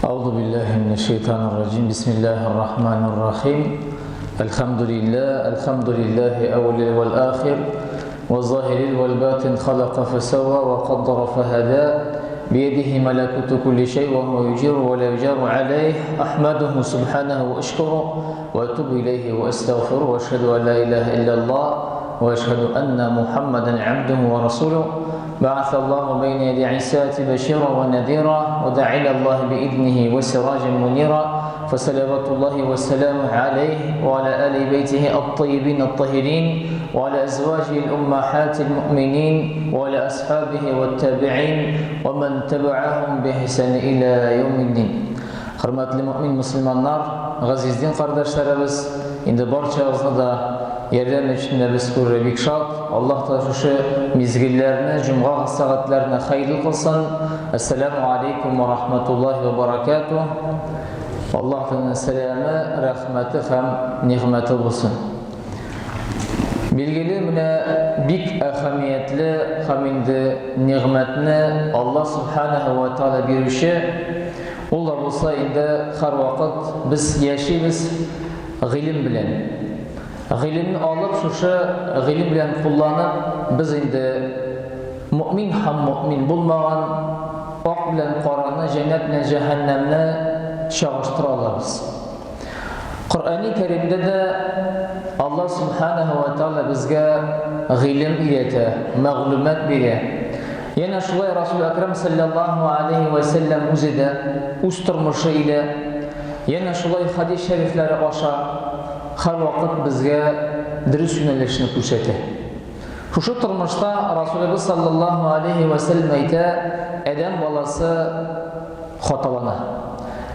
أعوذ بالله من الشيطان الرجيم بسم الله الرحمن الرحيم الحمد لله الحمد لله أول والآخر والظاهر والباطن خلق فسوى وقدر فهدى بيده ملكوت كل شيء وهو يجير ولا يجار عليه أحمده سبحانه وأشكره وأتوب إليه وأستغفره وأشهد أن لا إله إلا الله وأشهد أن محمدا عبده ورسوله بعث الله بين يدي عيسى بشيرا ونذيرا ودعا إلى الله بإذنه وسراجا منيرا فصلوات الله وسلامه عليه وعلى آل بيته الطيبين الطاهرين وعلى أزواجه الأمهات المؤمنين وعلى أصحابه والتابعين ومن تبعهم بإحسان إلى يوم الدين. Хөрмәтле мөмин мөселманнар, газиз дин кардәшләребез, инде барчагызны да ярдәм өчен дә без күрергә бик шат. Аллаһ Тәгалә шушы мизгелләрне, җомга сәгатьләрне хәерле кылсын. Ассаламу алейкум ва рахматуллаһи ва баракатуһ. Аллаһ Тәгаләнең сәламе, рәхмәте һәм нигъмәте булсын. Билгеле, менә бик әһәмиятле һәм инде нигъмәтне Аллаһ Субханаһу ва Тәгалә бирүче, ул да булса инде һәрвакыт без яшибез гыйлем белән. Гыйлемне алып, шушы гыйлем белән кулланып, без инде мөмин һәм мөмин булмаган ак белән караны, җәннәт белән җәһәннәмне чагыштыра алабыз. Коръәни Кәримдә дә Аллаһ Субханаһу ва Тааля безгә гыйлем өйрәтә, мәгълүмат бирә. Янә шулай Расул Әкрәм саллаллаһу алейхи ва сәлләм үзе дә үз тормышы илә, янә шулай хадис шәрифләре аша һәрвакыт безгә дөрес юнәлешне күрсәтә. Шушы тормышта Расулыбыз саллаллаһу алейхи ва сәлләм әйтә, адәм баласы хаталана.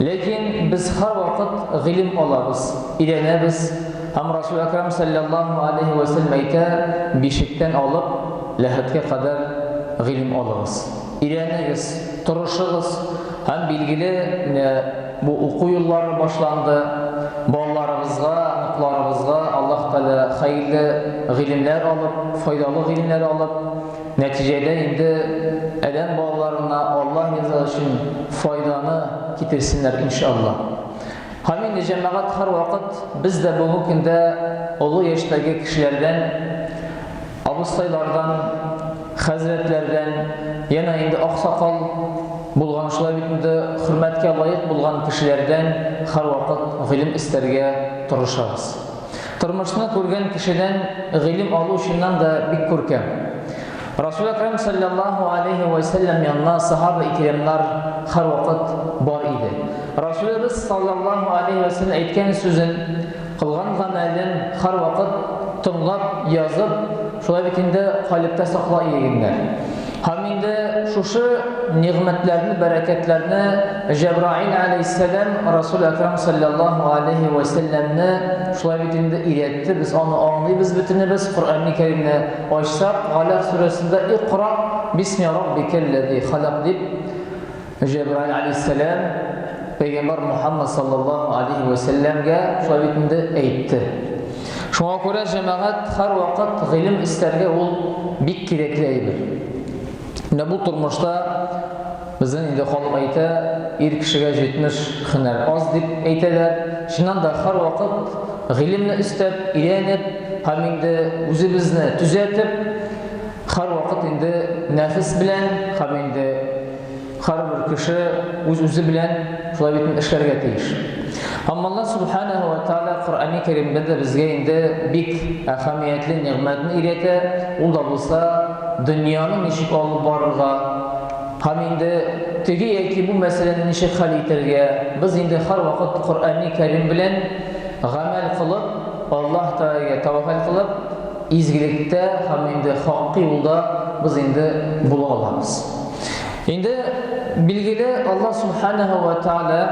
Ләкин без һәрвакыт гыйлем алабыз, өйрәнәбез. Һәм Расул Әкрам саллаллаһу алейхи ва сәлләм әйтә, бишектән алып ләхеткә кадәр гыйлем алыгыз. Өйрәнегез, тырышыгыз. Һәм билгеле, менә бу уку еллары башланды. Балаларыбызга, оныкларыбызга Аллаһ Тәгалә хәерле гыйлемнәр алып, файдалы гыйлемнәр алып, Нәтиҗәдә инде адәм балаларына Аллаһ ризалыгы өчен файданы китерсеннәр, иншалла. Һәм инде җәмәгать һәрвакыт без дә бүгенге көндә олы яшьтәге кешеләрдән, абыстайлардан, хәзрәтләрдән, янә инде аксакал булган, шулай бит инде хөрмәткә лаек булган кешеләрдән һәрвакыт гыйлем эстәргә тырышабыз. Тормышны күргән кешедән гыйлем алу чыннан да бик күркәм. Расул Әкрәм саллаллаһу алейхи ва сәлләм янына сахаба икрамнар һәрвакыт бар иде. Расулыбыз саллаллаһу алейхи ва сәлләм әйткән сүзен, кылган гамәлен һәрвакыт тыңлап, язып, шулай бит инде калебтә сакла игеннәр. Һәм инде шушы нигъмәтләрне, бәрәкәтләрне Җәбраил алейһиссәлам Расул Әкрам саллаллаһу алейһи вә сәлләмне шулай бит инде өйрәтте. Без аны аңлыйбыз бөтенебез. Коръәни Кәримне ачсак, Галәк сүрәсендә Икра бисми раббикәлләзи халак дип Җәбраил алейһиссәлам пәйгамбәр Мухаммад саллаллаһу алейһи вә сәлләмгә шулай бит инде әйтте. Шуңа күрә җәмәгать һәрвакыт гыйлем эстәргә ул бик кирәкле әйбер. Менә бу тормышта безнең инде халык әйтә, ир кешегә 70 һөнәр аз дип әйтәләр. Чыннан да һәрвакыт гыйлемне өстәп, өйрәнеп һәм инде үзебезне төзәтеп, һәрвакыт инде нәфес белән һәм инде Һәрбер кеше үз-үзе белән шулай бит эшләргә тиеш. Һәм Аллаһ Субханаһу ва Тааля Коръәни Кәримдә дә безгә инде бик әһәмиятле нигъмәтне өйрәтә, ул да булса дөньяны ничек алып барырга һәм инде теге яки бу мәсьәләне ничек хәл итәргә. Без инде һәрвакыт Коръәни Кәрим белән гамәл кылып, Аллаһ Тәгаләгә тәвәккәл кылып, изгелектә һәм инде хаккы юлда без инде була алабыз. Инде билгеле Аллаһ субханаһу ва тааля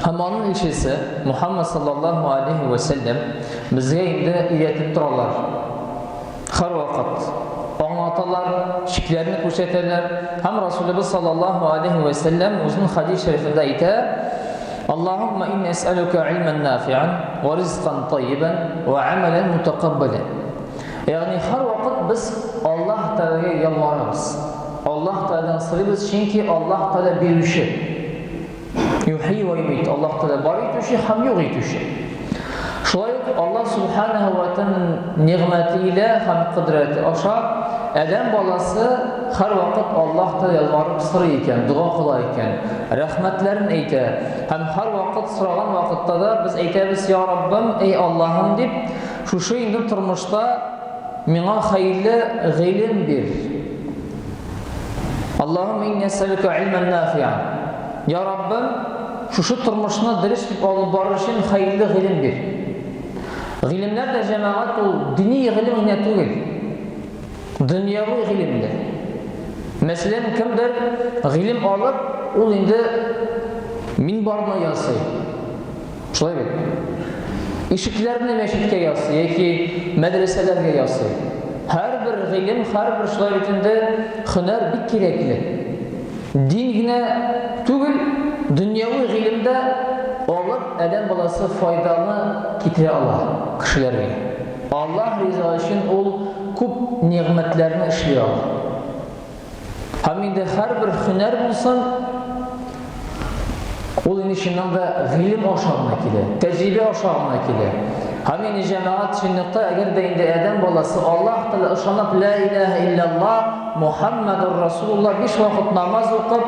һәм аның илчесе Мухаммад саллаллаһу алейхи ва сәлләм безгә инде өйрәтеп торалар. Һәрвакыт аңлаталар, чикләрне күрсәтәләр. Һәм Расулыбыз саллаллаһу алейхи ва сәлләм үзенең хадис шәрифендә әйтә: Аллаһумма инни әсәлүкә илмән нафиан ва ризкан тайибан ва амалан мутакаббалан. Ягъни һәрвакыт без Аллаһ Тәгаләгә ялварабыз. Аллаһ Тәгаләдән сорыйбыз, чөнки Аллаһ Тәгалә бирүче. Юхи ва юмит. Аллаһ Тәгалә бар итүче һәм юк итүче. Шулай ук Аллаһ Субханаһу ва Тәгаләнең нигъмәте илә һәм кодрәте аша адәм баласы һәрвакыт Аллаһ Тәгалә ялварып сорый икән, дога кыла икән, рәхмәтләрен әйтә. Һәм һәрвакыт сораган вакытта да без әйтәбез, Я Раббым, эй Аллаһым дип, шушы инде тормышта миңа хәерле гыйлем бир. Аллаһум инни әсәлүкә илмән нафиа. Я Раббым, шушы тормышны дөрес дип алып барыр өчен хәерле гыйлем бир. Гыйлемнәр дә җәмәгать ул дини гыйлем генә түгел. Дөньяви гыйлем дә. Мәсәлән, кемдер гыйлем алып, ул инде минбарны ясый. Шулай бит. Ишекләрне мәчеткә ясый яки мәдрәсәләргә ясый. Һәрбер гыйлем, һәрбер шулай бит инде һөнәр бик кирәкле. Дин генә түгел, дөньяви гыйлем дә алып, адәм баласы файданы китерә ала кешеләргә. Аллаһ ризалыгы өчен ул күп нигъмәтләрне эшли ала. Һәм инде һәрбер һөнәр булсын, ул инде чыннан да гыйлем аша гына килә, тәҗрибә аша гына килә. Һәм инде җәмәгать чынлыкта, әгәр дә инде адәм баласы Аллаһ Тәгалә ышанып, ла илаһа илляллаһ, Мухаммадур Расулуллаһ биш вакыт намаз укып,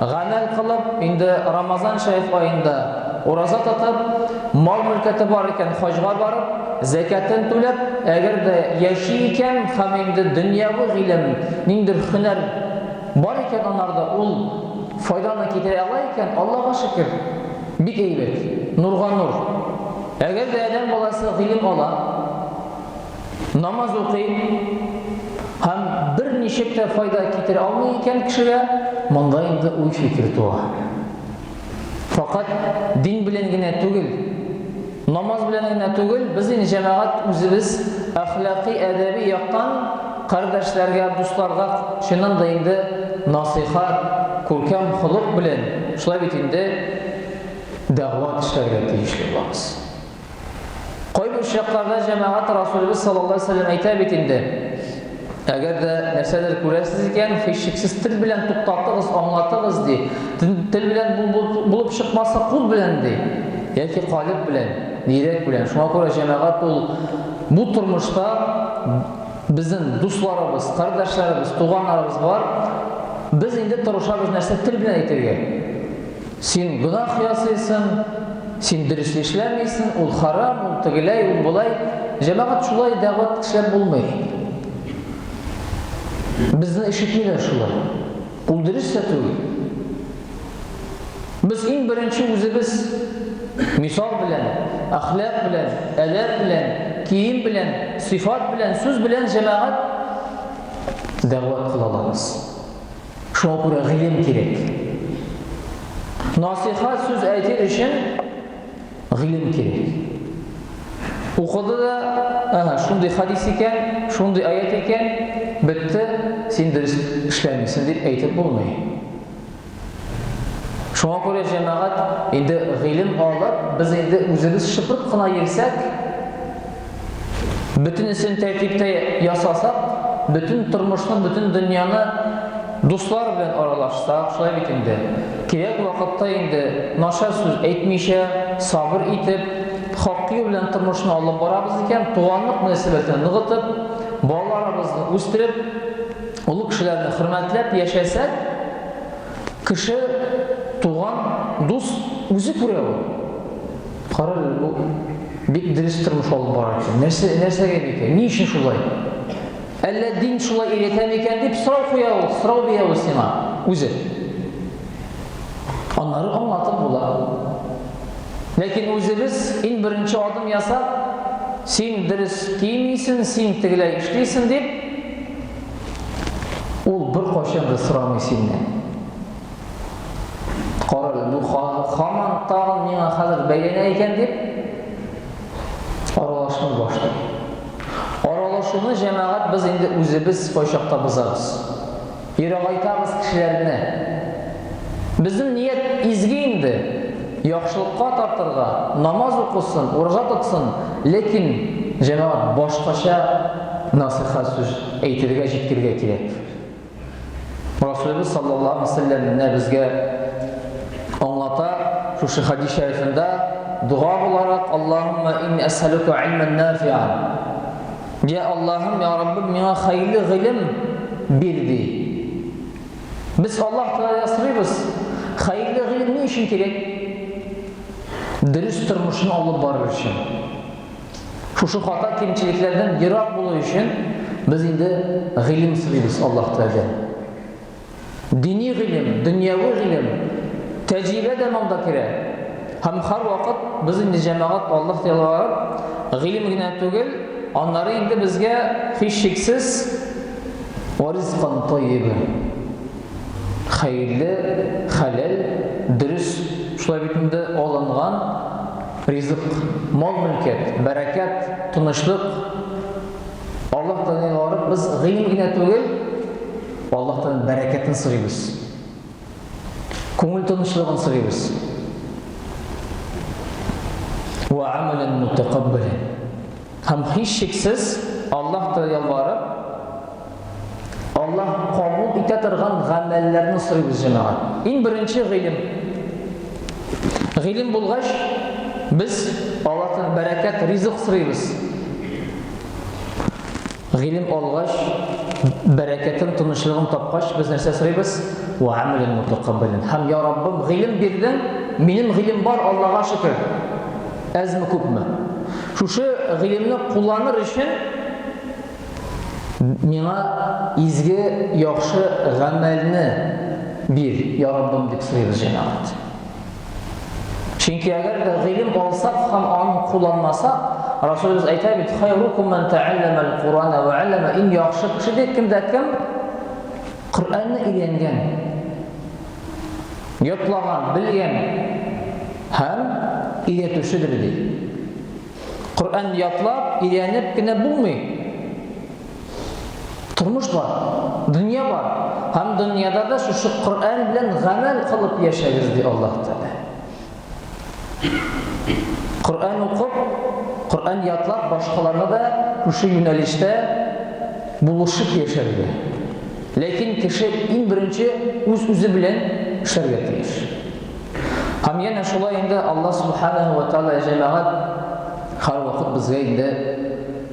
гамәл кылып, инде Рамазан шәриф аенда ураза тотып, мал-мөлкәте бар икән, хаҗга барып, Зәкятен түләп, әгәр дә яши икән һәм инде дөньяви гыйлем, ниндидер һөнәр бар икән анарда, ул файданы китерә ала икән, Аллага шөкер, бик әйбәт, нурга нур. Әгәр дә адәм баласы гыйлем ала, намаз укый һәм берничек тә файда китерә алмый икән кешегә, монда инде уй-фикер туа. Факат дин белән генә түгел, намаз белән генә түгел, без инде җәмәгать үзебез әхлакый, әдәби яктан кардәшләргә, дусларга чыннан да инде насыйхат, күркәм холык белән шулай бит инде дәгъват эшләргә тиешле булабыз. Кайбер очракларда җәмәгать Расулыбыз саллаллаһу алейһи вәсәлләм әйтә бит инде, әгәр дә нәрсәдер күрәсез икән, һичшиксез тел белән туктатыгыз, аңлатыгыз ди. Тел белән булып чыкмаса, кул белән ди. Яки калеб белән, йөрәк белән. Шуңа күрә җәмәгать ул бу тормышта безнең дусларыбыз, кардәшләребез, туганнарыбыз бар. Без инде тырышабыз нәрсә тел белән әйтергә. Син гөнаһ ясыйсың, син дөрес эшләмисең, ул харам, ул тегеләй, ул болай. Җәмәгать шулай дәгъват эшләп булмый. Безне ишетмиләр шулай. Ул дөрес тә түгел. Без иң беренче үзебез мисал белән, әхлак белән, әдәп белән, кием белән, сыйфат белән, сүз белән җәмәгать дәгъват кыла алабыз. Шуңа күрә гыйлем кирәк. Насыйхат сүз әйтер өчен гыйлем кирәк. Укыды да, ага, шундый хадис икән, шундый аят икән, бетте, син дөрес эшләмисең дип әйтеп булмый. Шуңа күрә җәмәгать инде гыйлем алып, без инде үзебез шыпырт кына йөрсәк, бөтенесен тәртиптә ясасак, бөтен тормышны, бөтен дөньяны дуслар белән аралашсак, шулай бит инде. Кирәк вакытта инде начар сүз әйтмичә, сабыр итеп, хак юл белән тормышны алып барабыз икән, туганлык мөнәсәбәтен ныгытып, балаларыбызны үстереп, олы кешеләрне хөрмәтләп яшәсәк, кеше, туган, дус үзе күрә ул. Кара әле, бу бик дөрес тормыш алып бара икән. Нәрсә, нәрсәгә микән? Ни өчен шулай? Әллә дин шулай өйрәтә микән дип сорау куя ул, сорау бирә ул сиңа үзе. Аннары аңлатып була. Ләкин үзебез иң беренче адым ясап, син дөрес кимисең, син тегеләй эшлисең дип, ул беркайчан да сорамый синнән. Кара әле, бу һаман тагын миңа хәзер бәйләнә икән дип аралашмый башлый. Аралашуны җәмәгать без инде үзебез кайчакта бозабыз. Ерагайтабыз кешеләрне. Безнең ният изге инде. Яхшылыкка тартырга, намаз укысын, ураза тотсын, ләкин җәмәгать башкача насыйхат сүз әйтергә, җиткерергә кирәк. Расулыбыз саллаллаһу алейһи вәсәлләм менә безгә аңлата. шушы хәдис шәрифендә дога буларак Аллаһумма инни әсәлүкә илмән нафиан. Я Аллаһым, я Раббым, миңа хәерле гыйлем бир ди. Без Аллаһ Тәгаләдән сорыйбыз, хәерле гыйлем ни өчен кирәк? Дөрес тормышны алып барыр өчен. Шушы хата кимчелекләрдән ерак булу өчен без инде гыйлем сорыйбыз Аллаһ Тәгаләдән. Дини гыйлем, дөньяви гыйлем, тәҗрибә дә монда керә. Һәм һәрвакыт без инде җәмәгать Аллаһ ялварып, гыйлем генә түгел, аннары инде безгә һичшиксез варизкан таййибан. Хәерле, хәләл, дөрес, шулай бит инде алынган ризык, мал-мөлкәт, бәрәкәт, тынычлык. Аллаһ Тәгаләгә барып без гыйлем генә түгел, Аллаһтан бәрәкәтен сорыйбыз. Күңел тынычлыгын сорыйбыз. Ва амалан мутакаббалан. Һәм һичшиксез Аллаһ Тәгалә ялварып, Аллаһ кабул итә торган гамәлләрне сорыйбыз җәмәгать. Иң беренче гыйлем. Гыйлем булгач, без Аллаһтан бәрәкәт, ризык сорыйбыз. Гыйлем алгач, бәрәкәтен, тынычлыгын тапкач, без нәрсә сорыйбыз? Ва амалан мутакаббалан. Һәм я Раббым, гыйлем бирдең, минем гыйлем бар, Аллага шөкер. Әзме күпме? Шушы гыйлемне кулланыр өчен миңа изге, яхшы гамәлне бир, я Раббым, дип сорыйбыз җәмәгать. Чөнки әгәр дә гыйлем алсак һәм аны кулланмасак, Расулыбыз әйтә бит, хайрукум ман тәалләмәл Курана ва аллама, иң яхшы кеше дип кем дә кем Коръәнне өйрәнгән, йотлаган, белгән һәм өйрәтүчедер ди. Коръән ятлап, өйрәнеп кенә булмый. Тормыш бар, дөнья бар. Һәм дөньяда да шушы Коръән белән гамәл кылып яшәгез, ди Аллаһ Тәгалә. Коръән укып, Коръән ятлап, башкаларга да шушы юнәлештә булышып яшәргә. Ләкин кеше иң беренче үз-үзе белән эшләргә тиеш. Һәм янә шулай инде Аллаһ Субханаһу ва Тааля җәмәгать һәрвакыт безгә инде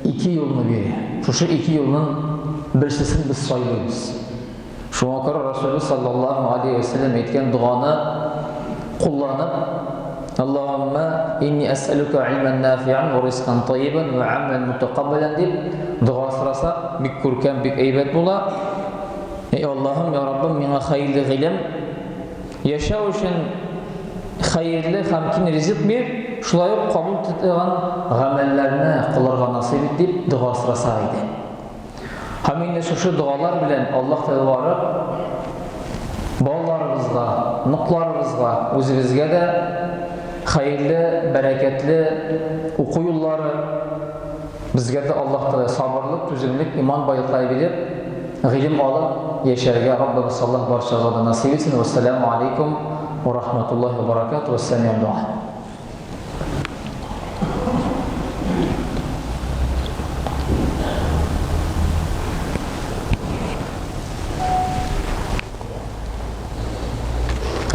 ике юлны бирә. Шушы ике юлның берсесен без сайлыйбыз. Шуңа күрә Расулыбыз саллаллаһу алейһи ва сәлләм әйткән доганы кулланып, Аллаһумма инни әсәлүкә илмән нафиан ва ризкан таййибан ва амалан мутакаббалан дип дога сорасак, бик күркәм, бик әйбәт була. Эй Аллаһым, я Раббым, миңа хәерле гыйлем, Яшәү өчен хәерле һәм киң ризык бир, шулай ук кабул ителгән гамәлләрне кылырга насыйп ит дип дога сорасак иде. Һәм инде шушы догалар белән Аллаһ Тәгалә барып, балаларыбызга, ныкларыбызга, үзебезгә дә хәерле, бәрәкәтле уку юллары, Безгә дә Аллаһ Тәгалә сабырлык, түземлек, иман байлыклары биреп, гыйлем алып яшәргә Раббыбыз Аллаһ барчабызга да насыйп итсен. Вассаламу алейкум ва рахматуллахи ва баракатуһ. Вассалам дуа.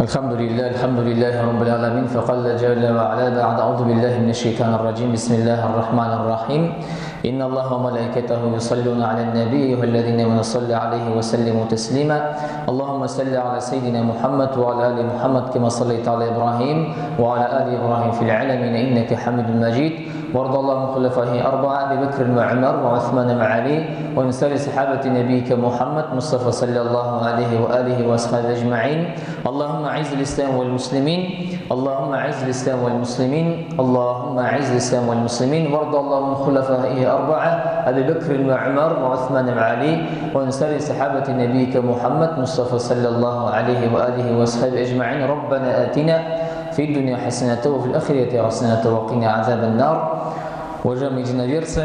الحمد لله الحمد لله رب العالمين فقال جل وعلا بعد أعوذ بالله من الشيطان الرجيم بسم الله الرحمن الرحيم إن الله وملائكته يصلون على النبي والذين من صلى عليه وسلموا تسليما اللهم صل على سيدنا محمد وعلى آل محمد كما صليت على إبراهيم وعلى آل إبراهيم في العالمين إنك حميد مجيد وارض اللهم خلفائه أربعة أبي بكر وعمر وعثمان وعلي ومن سائر صحابة نبيك محمد مصطفى صلى الله عليه وآله وأصحابه أجمعين اللهم أعز الإسلام والمسلمين اللهم أعز الإسلام والمسلمين اللهم أعز الإسلام والمسلمين وارض اللهم خلفائه أربعة أبي بكر وعمر وعثمان وعلي ومن سائر صحابة نبيك محمد مصطفى صلى الله عليه وآله وأصحابه أجمعين ربنا آتنا في الدنيا حسنة وفي الآخرة حسنة وقنا عذاب النار. Уважаемые единоверцы,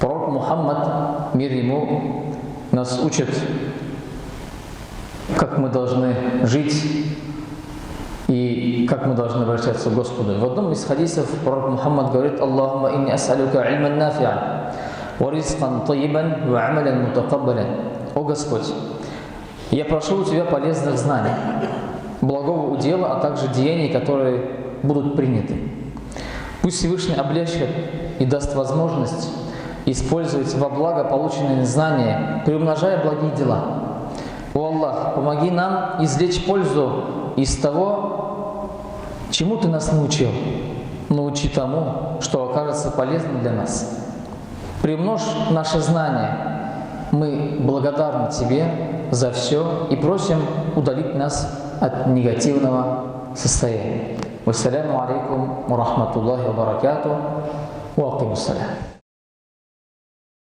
пророк Мухаммад, мир ему, нас учит, как мы должны жить и как мы должны обращаться к Господу. В одном из хадисов пророк Мухаммад говорит: «Аллахумма инни ас'алюка ильман нафи'ан, ва ризкан тайибан, ва амалян мутакаббалян». О Господь, я прошу у Тебя полезных знаний, благого удела, а также деяний, которые будут приняты. Пусть Всевышний облегчит и даст возможность использовать во благо полученные знания, приумножая благие дела. О Аллах, помоги нам извлечь пользу из того, чему Ты нас научил. Научи тому, что окажется полезным для нас. Примножь наше знание. Мы благодарны Тебе за все и просим удалить нас от негативного состояния. Вассаляму алейкум ва рахматуллахи ва баракату. Ва алейкум.